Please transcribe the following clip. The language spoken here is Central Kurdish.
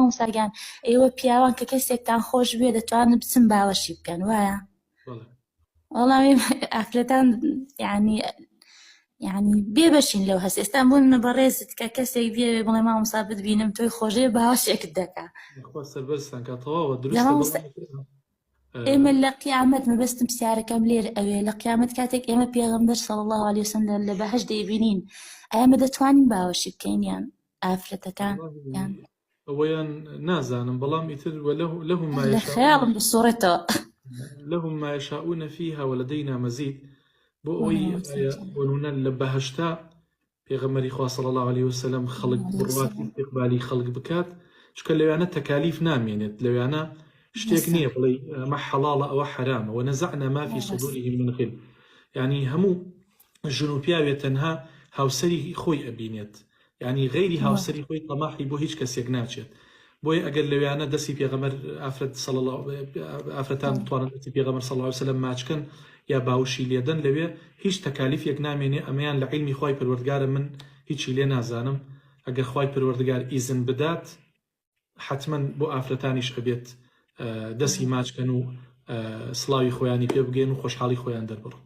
مامۆستا گیان ئێوە پیاوان کە کەسێکتان خۆش بوێ دەتوانن بچن باوەشی بکەن وایە؟ بەڵێ. وەڵام ئێمە ئافرەتان یعنی یعنی بێ بەشین لەو هەست ئێستا بۆ منە بەڕێزت کە کەسێک بێ بڵێ مامۆستا بتبینم تۆی خۆشێ باوەشێکت دەکا. خوا سەربەرزتان کا تەواوە لە دروستە مامۆستا بەڵام ئێمە لە قیامەت مەبەستم پرسیارەکەم لێر ئەوێ لە قیامەت کاتێک ئێمە پێغەمبەر صلی الله علیه وسلم لە بەهەشت دەیبینین ئێمە دەتوانین باوەشی بکەین یان ئافرەتەکان یان ئەوەیان نازانم بەڵام ئیتر وله لهم ما لە يشاءون خەیاڵم دەسوڕێتەوە. لهم ما يشاءون فيها ولدينا مزيد بۆ وەڵا ئەوەی مامۆستا ئایا گیان. بۆ نمونە لە بەهەشتا پێغەمبەری خوا صلی اللە علیە وسلم خەڵک علیه بڕوات وسلم. ئیستیقبالی خەڵک بکات چونکە لەویانە تەکالیف نامێنێت لەویانە شتێک ڕاستە نییە بڵێ ئەمە حەڵاڵە ئەوە حەرامە ونزعنا ما فی ڕاستە صدورهم من غل یعنی هەموو ژن و پیاوێ تەنها هاوسەری خۆی ئەبینێت یانی غەیری هاوسەری خۆی تەماحی بۆ هیچ کەسێک ناچێت بۆیە ئەگەر لەویانە دەستی پێغەمبەر ئافرەت صلی الله ئافرەتان بتوانن دەستی پێغەمبەر صلی الله علیه وسلم ماچکەن یا باوشی لێدەن لەوێ هیچ تەکالیفێک نامێنێ ئەمەیان لە عیلمی خوای پەروەردگارە من هیچی لێ نازانم ئەگەر خوای پەروەردگار ئیزن بدات حەتمەن بۆ ئافرەتانیش ئەبێت دەستی ماچکەن و سڵاوی خۆیانی پێ بگەن و خۆشحاڵی خۆیان دەربڕن.